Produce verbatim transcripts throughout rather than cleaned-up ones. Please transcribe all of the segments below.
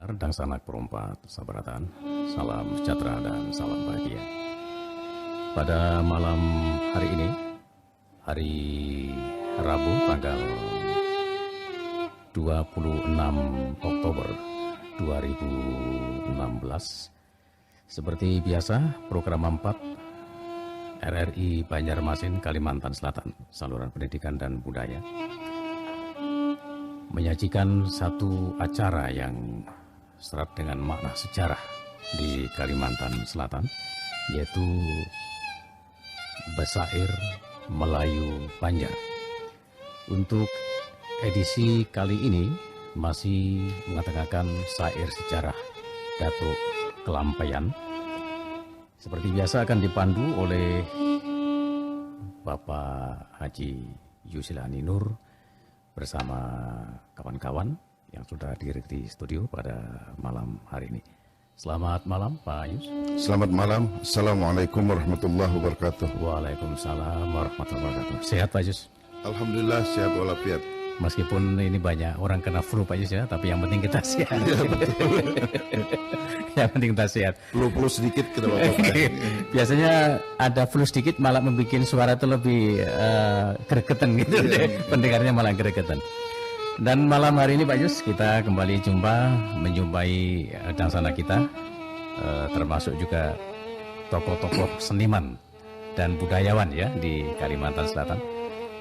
Dangsanak perompat sabaratan, salam sejahtera dan salam bahagia. Pada malam hari ini, hari Rabu tanggal dua puluh enam Oktober dua ribu enam belas, seperti biasa, program empat R R I Banjarmasin Kalimantan Selatan, saluran pendidikan dan budaya, menyajikan satu acara yang serat dengan makna sejarah di Kalimantan Selatan, yaitu Besair Melayu Banjar. Untuk edisi kali ini masih mengetengahkan syair sejarah Datuk Kelampaian. Seperti biasa akan dipandu oleh Bapak Haji Yusila Ninur bersama kawan-kawan yang sudah hadir di studio pada malam hari ini. Selamat malam, Pak Yus. Selamat malam. Assalamualaikum warahmatullahi wabarakatuh. Waalaikumsalam warahmatullahi wabarakatuh. Sehat, Pak Yus? Alhamdulillah, sehat walafiat. Meskipun ini banyak orang kena flu, Pak Yus, ya, tapi yang penting kita sehat. Iya, betul. Yang penting kita sehat. Flu-flu sedikit, kita bawa. Biasanya ada flu sedikit malah membuat suara tuh lebih, eh, gregetan gitu. Iya, deh. Pendengarnya malah gregetan. Dan malam hari ini, Pak Yus, kita kembali jumpa, menjumpai, eh, dangsanak kita, eh, termasuk juga tokoh-tokoh seniman dan budayawan, ya, di Kalimantan Selatan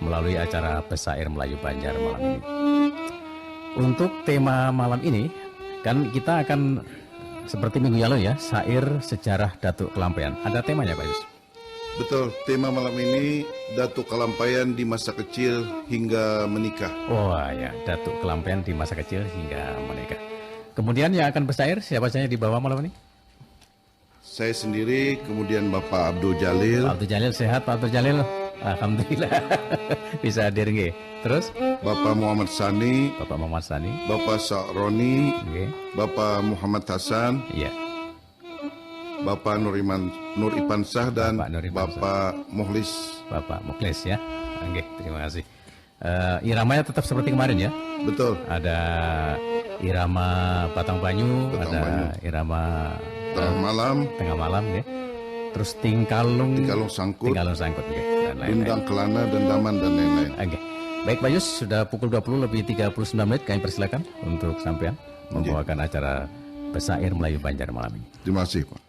melalui acara Besair Melayu Banjar malam ini. Untuk tema malam ini, kan kita akan seperti minggu yang lalu, ya, syair sejarah Datuk Kelampaian. Ada temanya, Pak Yus? Betul, tema malam ini Datuk Kelampaian di masa kecil hingga menikah. Oh, ya, Datuk Kelampaian di masa kecil hingga menikah. Kemudian yang akan bersyair, siapa saja yang dibawa malam ini? Saya sendiri, kemudian Bapak Abdul Jalil. Pak Abdul Jalil sehat, Pak Abdul Jalil? Alhamdulillah. Bisa hadir, nggih. Terus? Bapak Muhammad Sani. Bapak Muhammad Sani. Bapak Sa'roni. Nggih. Bapak Muhammad Hasan. Iya. Bapak Nur Iman, Nur Ipansah dan Bapak Nur Ipansah. Bapak Muhlis. Bapak Mukhlis, ya. Nggih, terima kasih. Eh, iramanya tetap seperti kemarin, ya? Betul. Ada irama Batang Banyu, Batang ada Banyu. Irama, Tengah eh, Malam. Tengah Malam, ya. Terus Tingkalung, Tingkalung Sangkut. Tingkalung Sangkut, nggih, dan lain-lain. Bundang Kelana, Dendaman, dan lain-lain. Oke. Baik, Pak Yus, sudah pukul dua puluh lebih tiga puluh sembilan menit, kami persilakan untuk sampean, nggih, membawakan acara Besair Melayu Banjar malam ini. Terima kasih, Pak.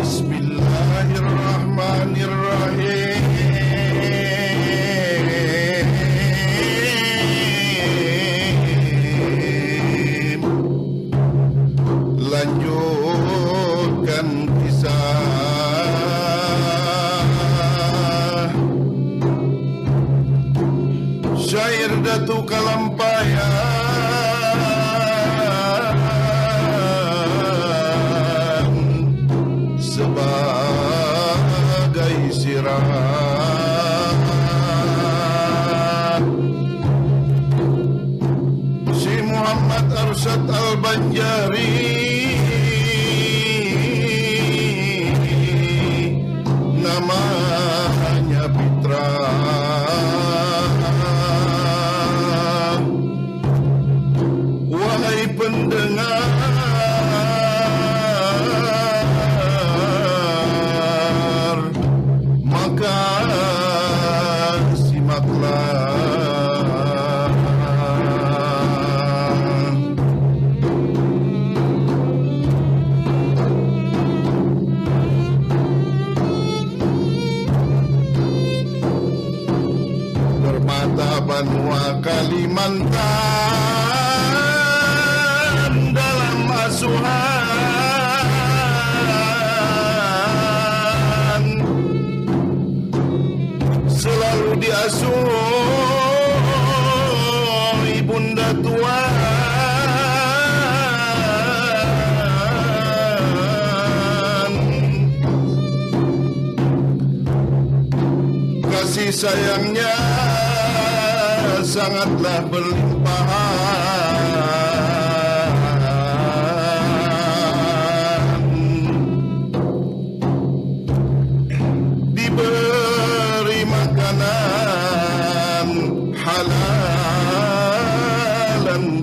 Bismillahirrahmanirrahim. Lanjutkan kisah. Syair Datu Kalampaian sebagai sirah. Si Muhammad Arsyad Al-Banjari namanya Pitra. Wahai pendengar, maka simaklah. Mantan dalam asuhan, selalu diasuh ibunda tuan. Kasih sayangnya sangatlah berlimpahan. Diberi makanan halalan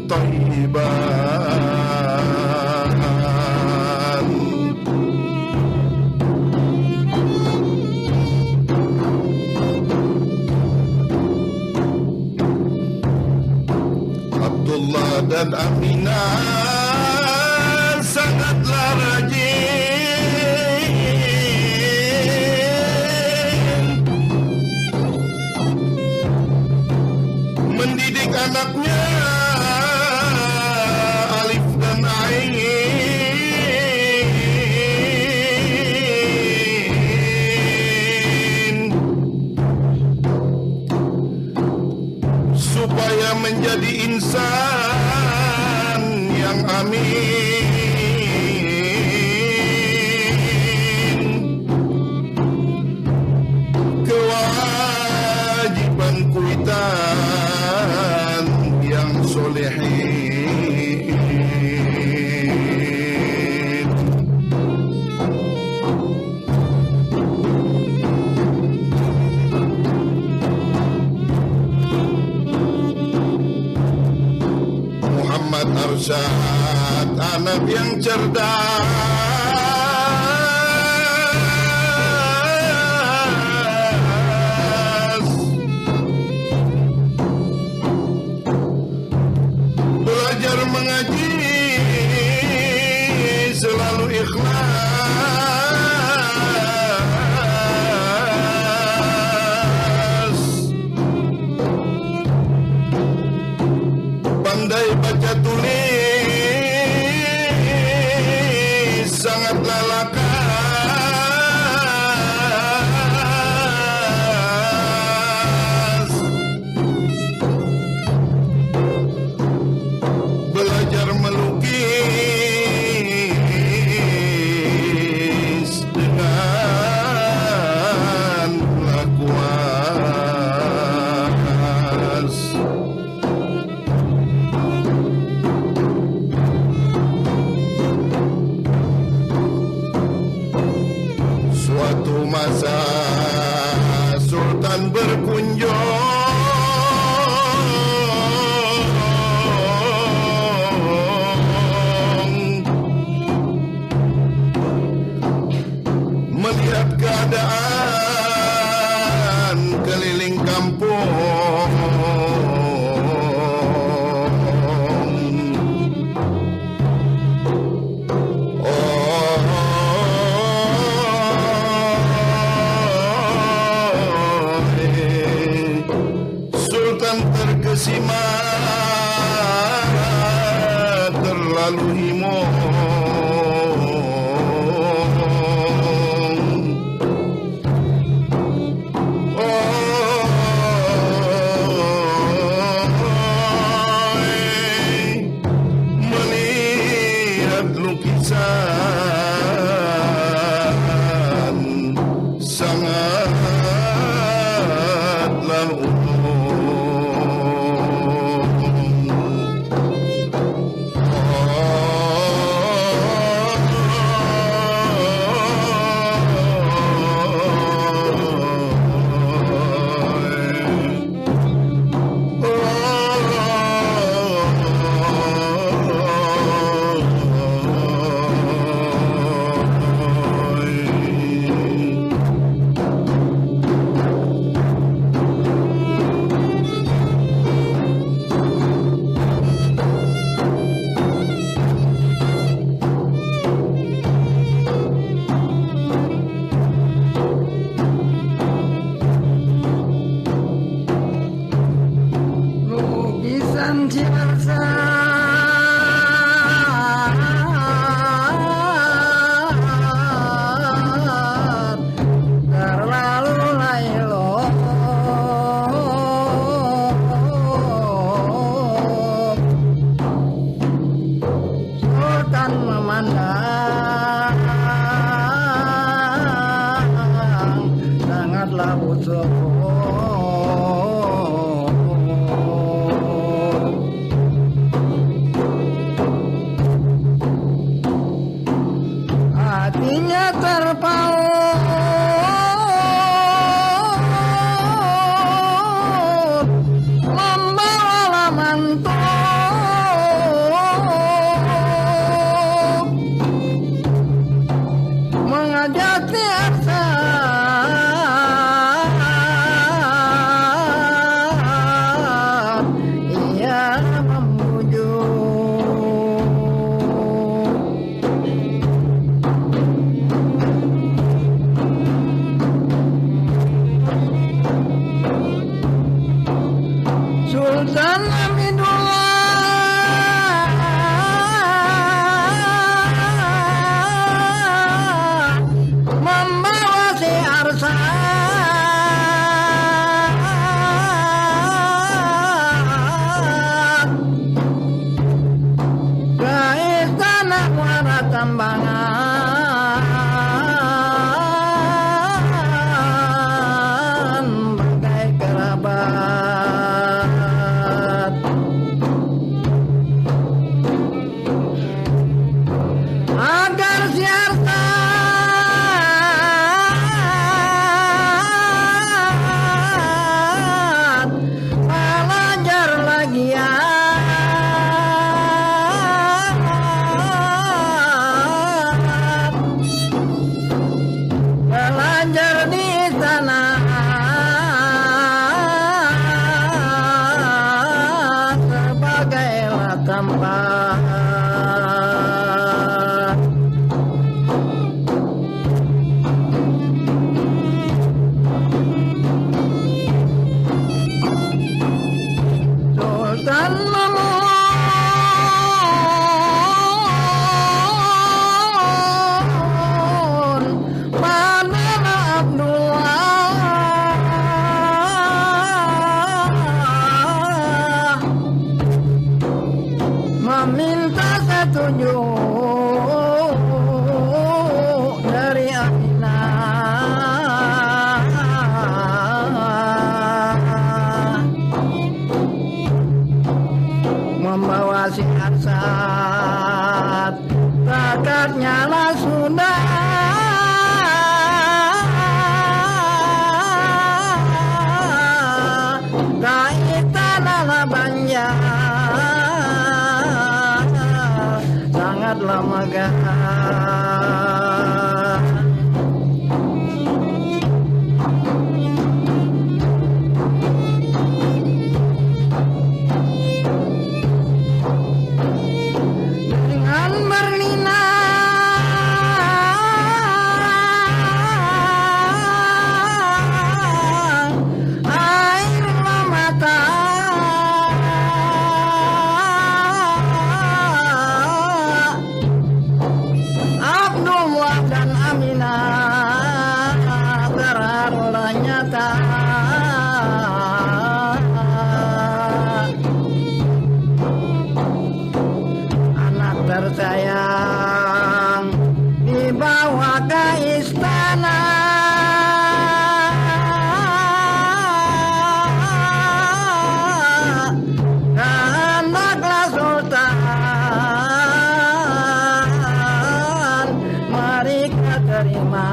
thayyiban. Abdullah dan Aminah sangatlah rajin mendidik anaknya alif dan ain. Supaya menjadi insan yang amin. Kewajiban kuitan yang solehin. Muhammad Arsyad, anak yang cerdas. Belajar mengaji selalu ikhlas. Pandai baca tulis sangatlah lakas. Belajar melukis dengan lakuas. Suatu masa Sultan berkunjung melihat keadaan keliling kampung. Oh, Sultan terkesima, terlalu himung. Oi, melihat lukisan sangatlah umum. Sangatlah usuk. Hatinya terpaut membawa laman mengajak si Arsad ia membujuk. Sultan Hamidullah membawa si Arsad ke istana Muara Tambangan bagai kerabat. Agar si Arsad balajar lagi, ah. Balajar di istana sebagai lah tampat. Sultan memohon pada Abdullah meminta setuju dari Aminah membawa si Arsad. Bakatnya lah sudah kaitan ala banjar sangatlah megah. Dengan berlinang air mata, Abdullah dan Aminah terharulah nyata. Anak tersayang dibawa ke istana, kehendaklah sultan mereka terima.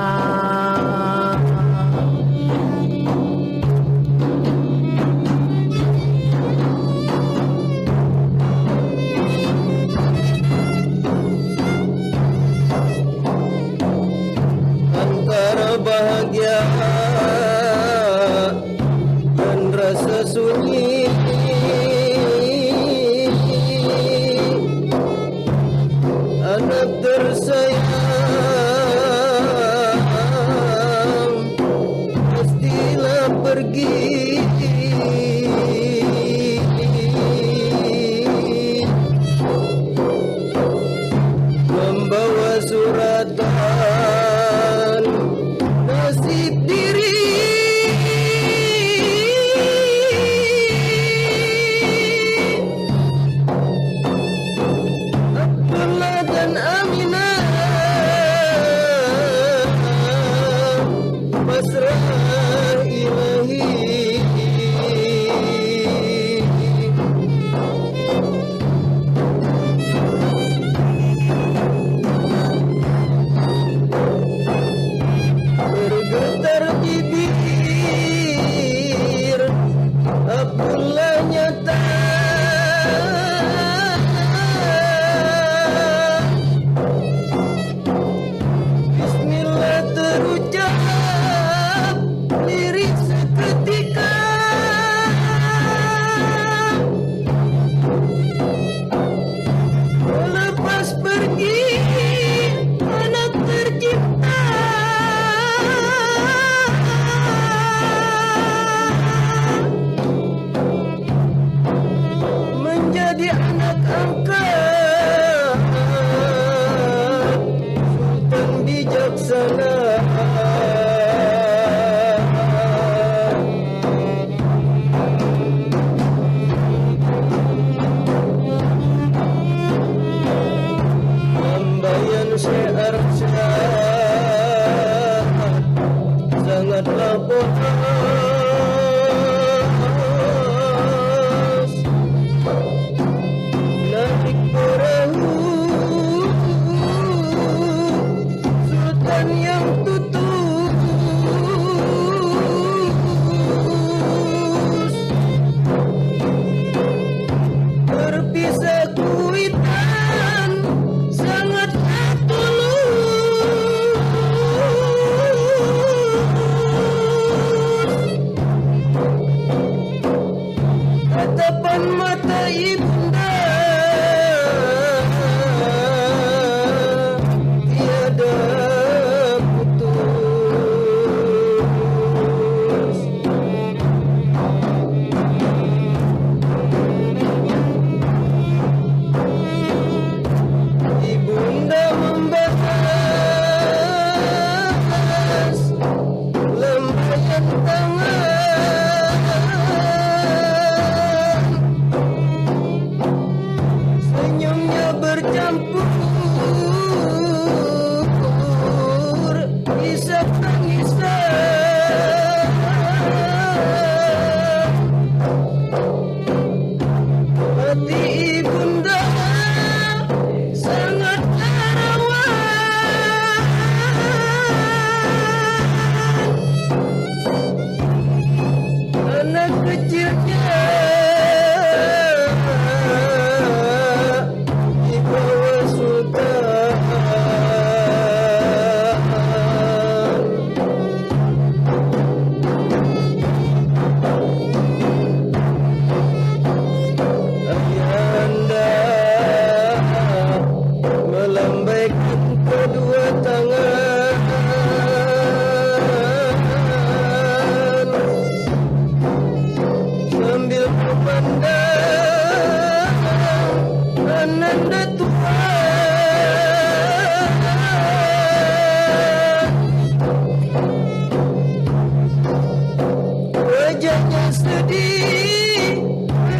Wajahnya sedih,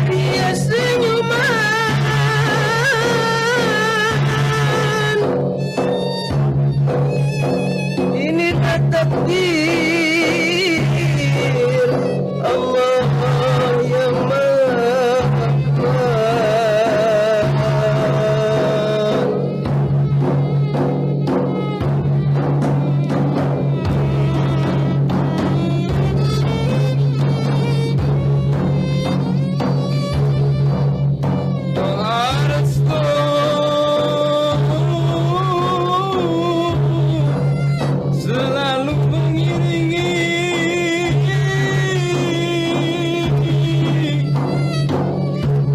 dia senyuman. Inilah takdir Allah yang Maha Rahman. Doa restu selalu mengiringi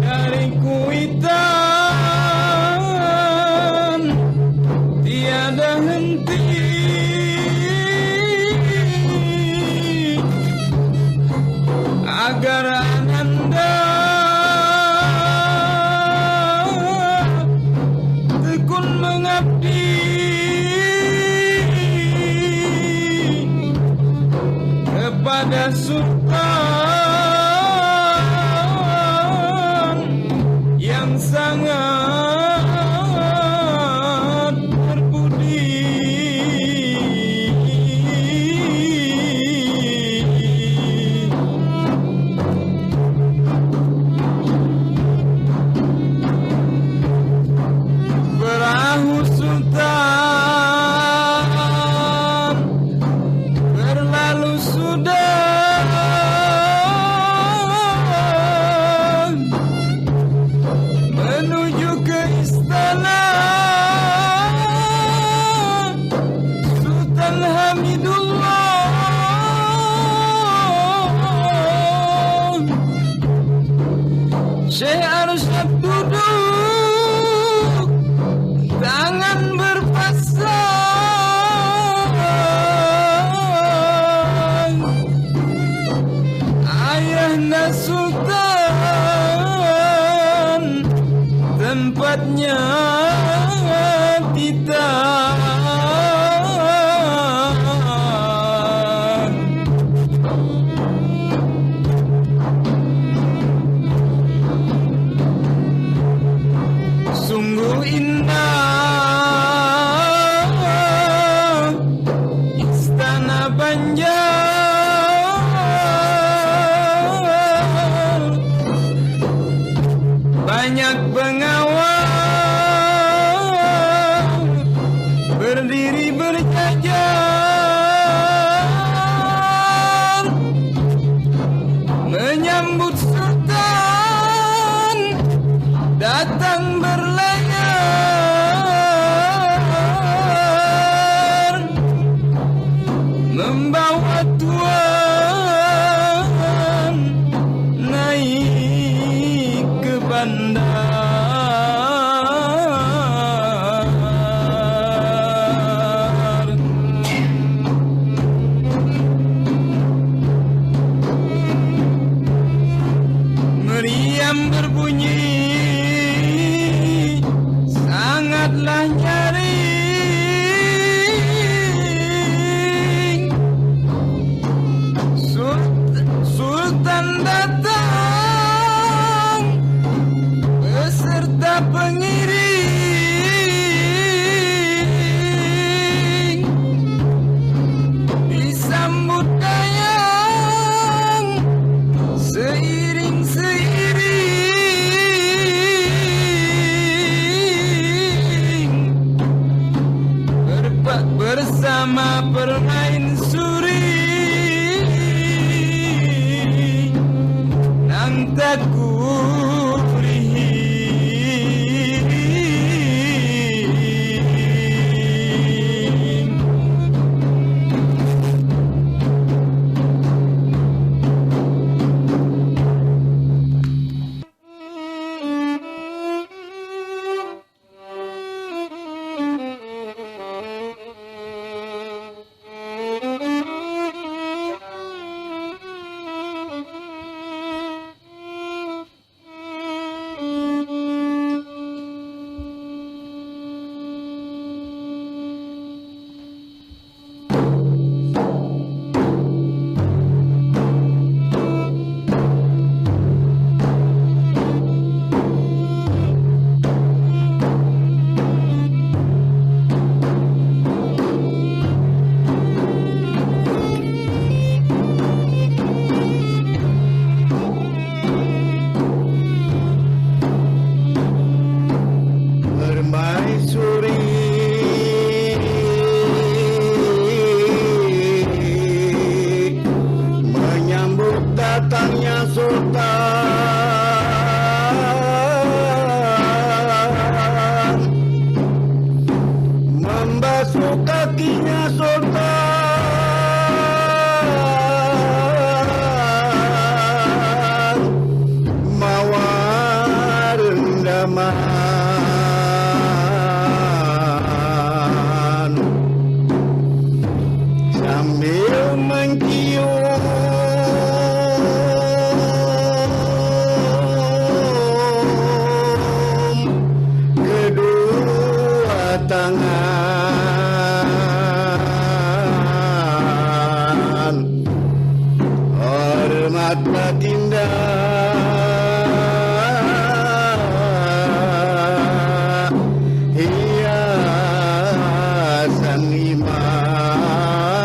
dari kuitan tiada henti, agar ananda tekun mengabdi kepada Sultan yang sangat berpudi. Perahu Sultan berlalu sudah menuju ke istana Sultan Hamidullah. Syekh Arsyad duduk, tangan berpasang. Ayahanda Sultan, tempatnya titah. Sungguh indah istana Banjar, banyak pengawal berdiri berjajar menyambut Sultan datang berlayar, membawa tuan naik ke bandar. Meriam berbunyi, sangatlah nyaring. Sul- Sultan datang beserta pengiring, disambut dayang seiring-seiring, berpa- bersama permain suri nang takurihi. tangan, hormat baginda hiasan iman.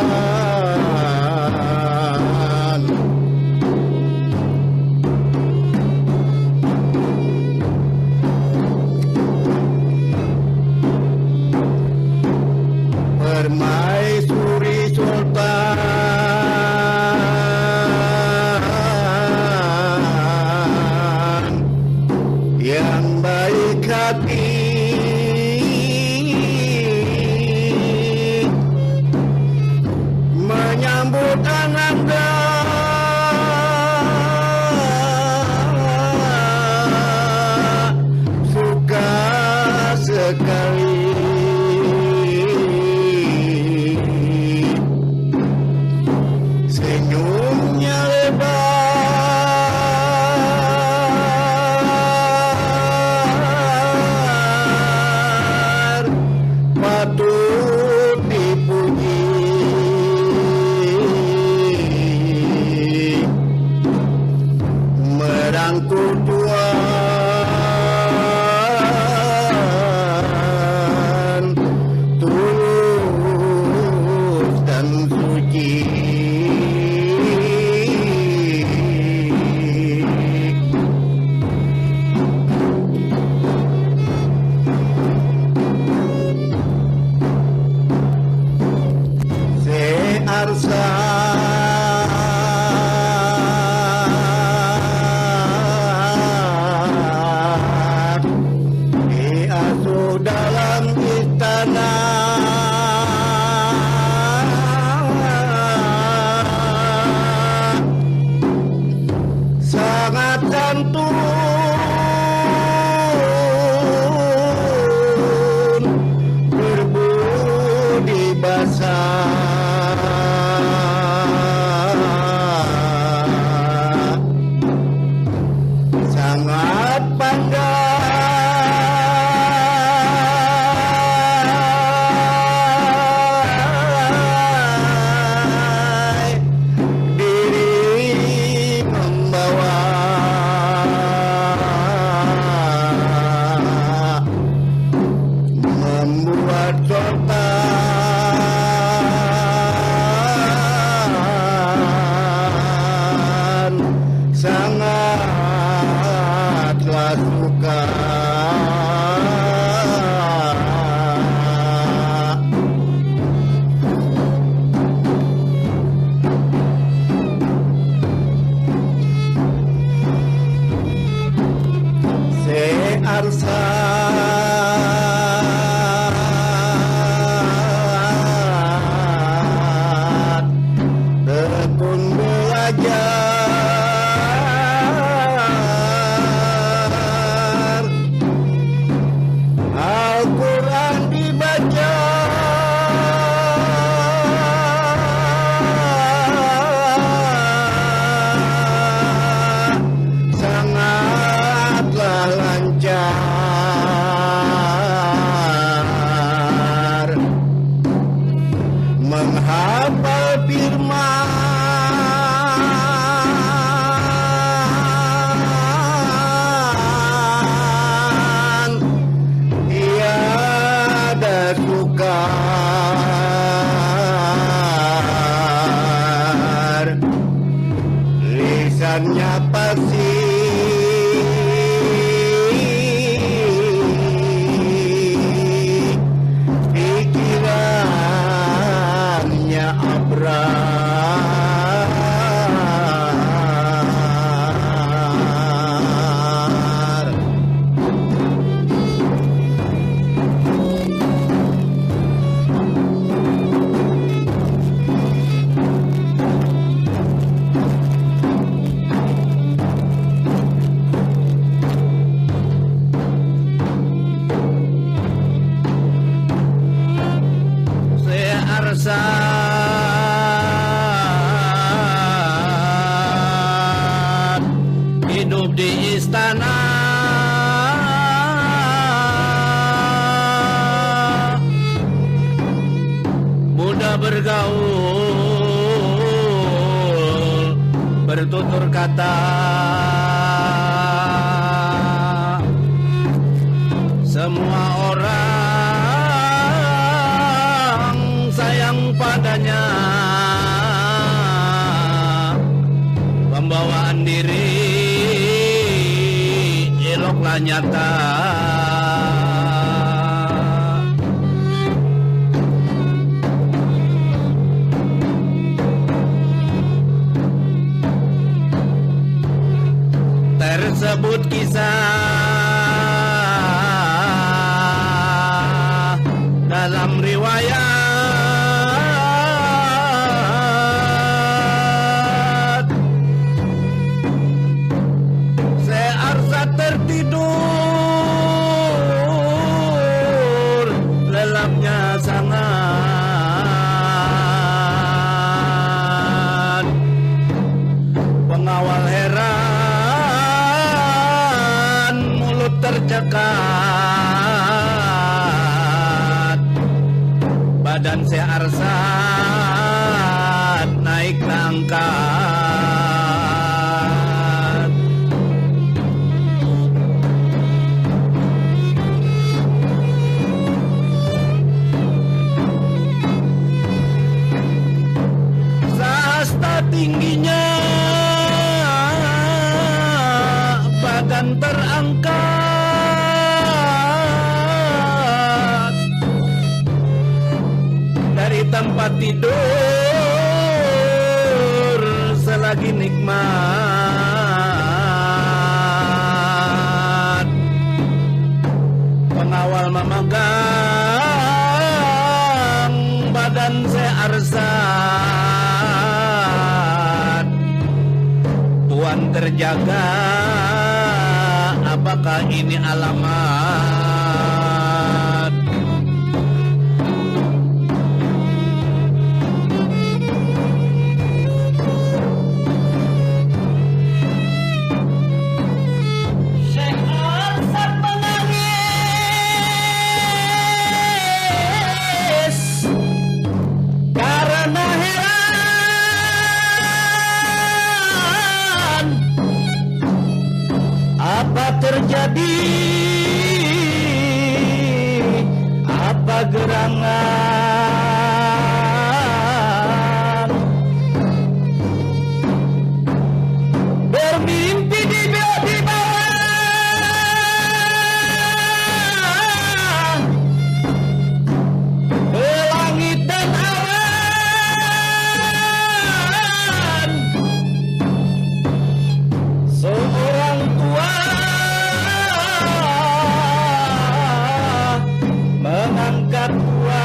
Permaisuri sultan yang baik hati menyambut ananda suka sekali. Senyumnya lebar, patut dipuji. Merangkul Tuhan tulus dan suci. Searsat diasuh dalam istana. Sangat santun, berbudi basa, sangat pandai diri membawa, membuat sultan sangatlah suka. Searsat tekun belajar, Al-Quran dibaca sangatlah lancar, menghafal firman tiada sukar. Lisannya fasih, pikirannya abrar. Searsat hidup di istana, bergaul, bertutur kata. Semua orang sayang padanya. Pembawaan diri eloklah nyata. Tersebut kisah dalam riwayat. Searsat tertidur, lelapnya sangat. Pengawal heran, mulut tercekat. Badan searsat, naik angkat. Sehasta tingginya badan terangkat dari tempat tidur selagi nikmat. Pengawal memegang badan searsat. Tuan terjaga, apakah ini alamat? Syekh Arsad menangis karena heran. Apa terjadi? Apa gerangan? Bermimpi di, di bawah langit dan awan. Seorang tua mengangkat tuan.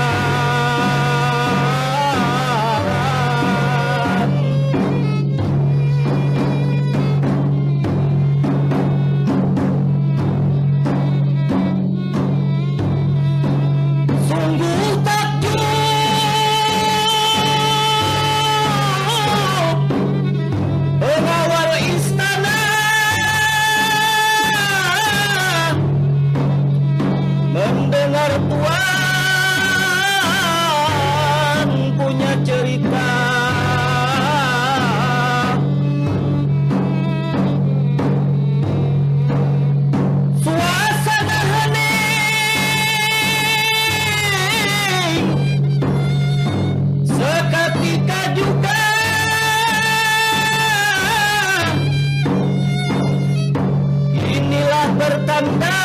Sungguh takjub pengawal istana mendengar tuan punya cerita. Suasana hening seketika juga. Inilah pertanda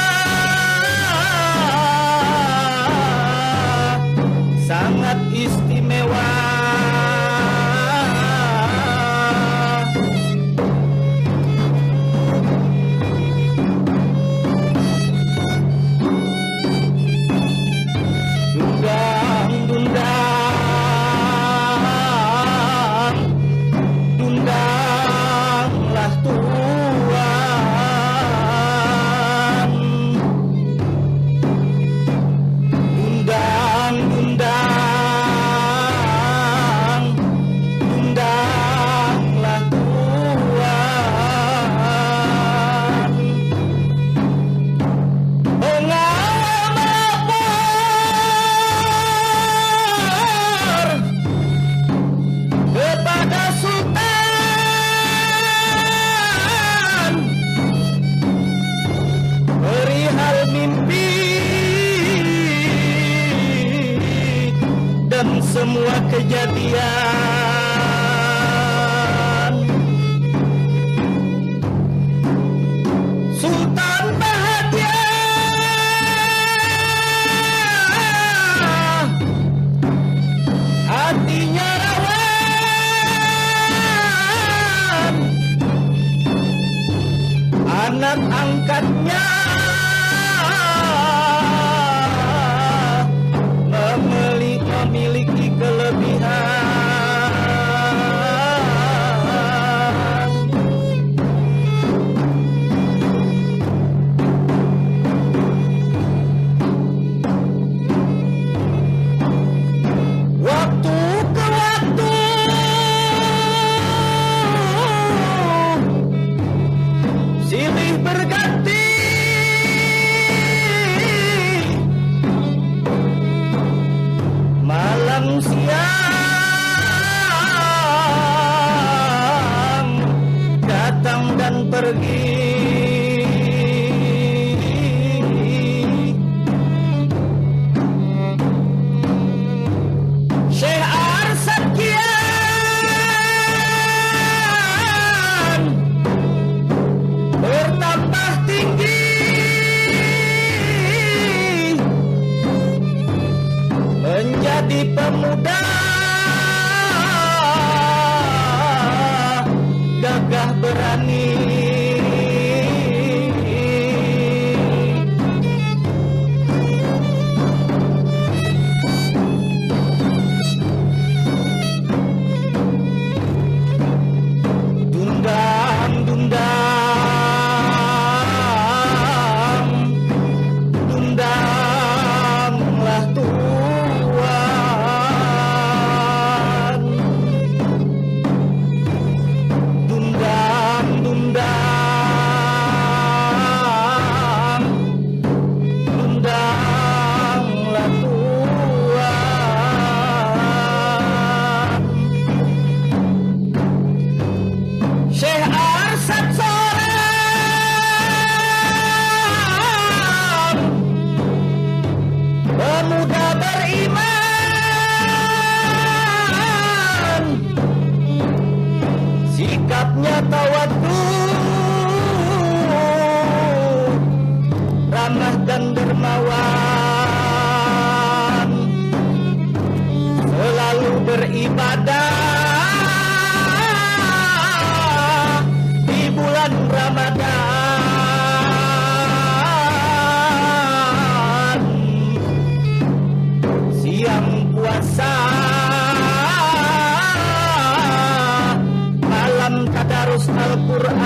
semua kejadian. Sultan bahagia, hatinya rawan, anak angkatnya memeli-, memiliki kelebihan. Waktu ke waktu silih berganti, malam siang datang dan pergi. Syekh Arsad kian bertambah tinggi, menjadi pemuda gagah berani. Dundang, dundang, dundanglah tuan. Dundang, dundang, dundanglah tuan. Syekh Arsad seorang pemuda beriman, sikapnya tawadu, ramah dan dermawan, selalu beribadah di bulan Ramadan. Siang puasa, malam tadarus Al-Quran.